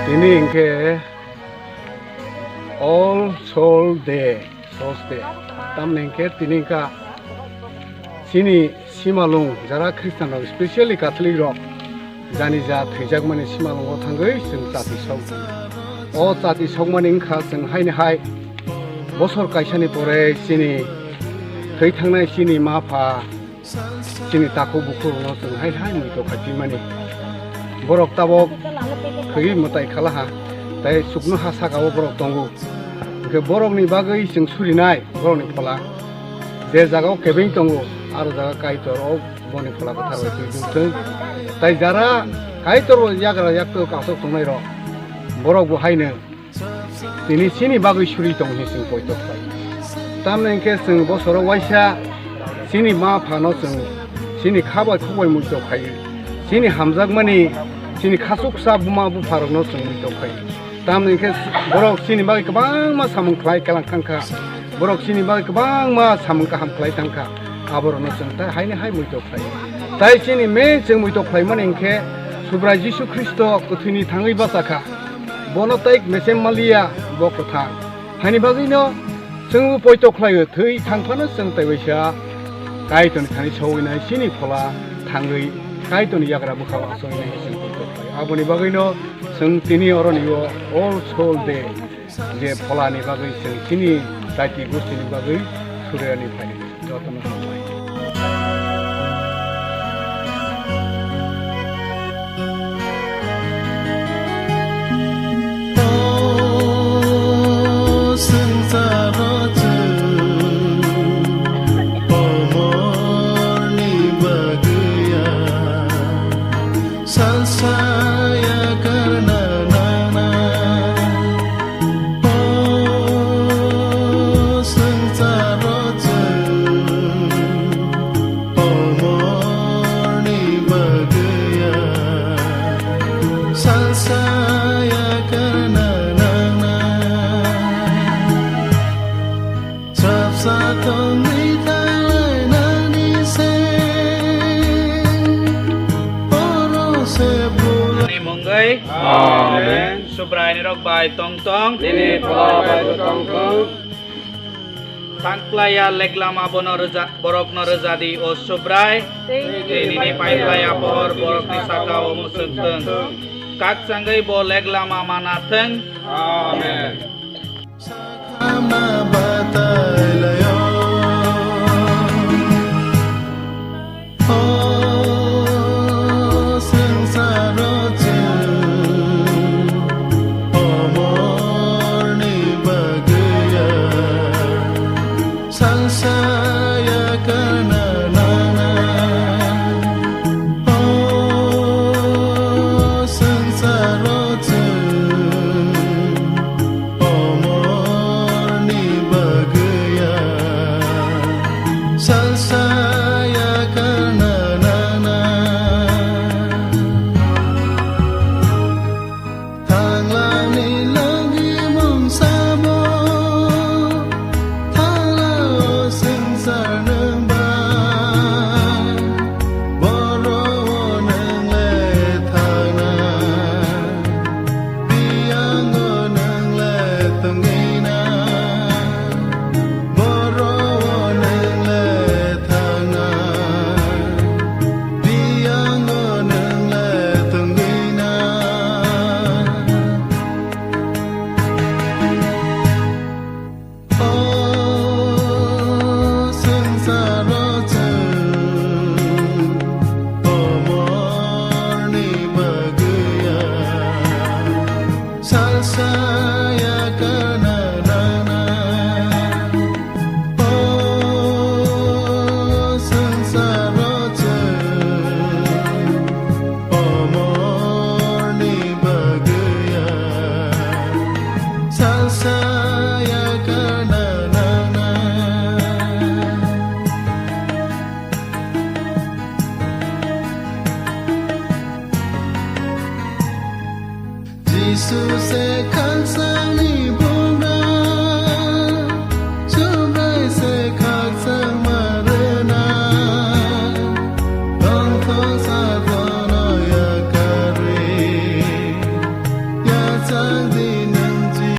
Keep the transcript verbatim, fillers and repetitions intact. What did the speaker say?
Tini hinkhe All Soul Day, Souls Day. Tamni hinkhe tini hinkha chini simalung jara Christian rok, specially Catholic rok, jani ja thwijakmani simalungo thangwi chwng chati sok. O chati sokmani wngkha chwng haini hai bosor kaisani pore chini thwi thangnai chini ma pha, chini takhuk bukhuk rokno chwng hai hai muitok khai pimani. Borok tabok khwi mwtai khala ha, tei chuknoha saka o borok tongo. Hwnkhe borokni bagwi chwng surinai borokni phola. Je jaga o kebeng tongo, aro jaga Kaitor o boni phola kwthar bai twi duk thung. Tai jara Kaitor o yagra yaktwk aswk tongnai rok, borok bo haino tini chini bagwi suri tong hwnwi chwng poito khlai. Tamni hinkhe chwng bosoro waisa chini ma phano chwng chini kha bai khuk bai muitok khai. Chini hamjakmani chini khachuksa buma bupharokno chwng muitok khai. Tamni hinkhe borok chini bagwi kwbangma samung khlai kelang thangkha. Borok chini bagwi kwbangma samung kaham khlai thangkha. Aborokno chwng tai haini hai muitok khlai. Tai chini main chwng muitok khlaimani hinkhe Subrai Jisu Khristo kwthwini thangwi bachakha. Bono tai mesem maliya, bo kwthang. Haini bagwino chwngbo poito khlaio, thwi thangphano chwng taibaisa Kaitorni thani sowinai chini phola thangwi Kaitorni yagra bwkhao aswinai chwng poito khlaio. Aboni bagwino chwng tini oroni o All Soul Day je pholani bagwi chwng chini jati gostini bagwi surani phai jotono hambai. Salsaya karna nana, o swngcharo chwng omorni bagwiya. Salsaya karna nana. Chapsa tongwi tanglainani se, oro se bula. Ni mungwi. Amen. Subrai ni rok bai tong tong. Nini phola bai bo tong tong. Thangklaya leglama bono rwja-, borokno rwjadi o Subrai. Tei nini paiklaya pohor borokni sakao mwswk thwng. Kakchangwi bo leglama mana thwng. Amen. Sakhamna batailaio. O swngcharo chwng omorni bagwiya. Salsaya karna nana, o swngcharo chwng omorni bagwiya. Salsaya karna nana. Thanglani logi mungsa bo thanglao swngchar nwng bai, boro o nwng le thangnai, biyango nwng le tongwi nai. Boro o nwng le thangnai, biyango nwng le tongwi nai. O swngcharo chwng omorni bagwiya. Salsaya karna nana, o swngcharo chwng omorni bagwiya. Salsaya karna nana. Jisu se khakchangni bugra, Subrai se khakchangma rwna.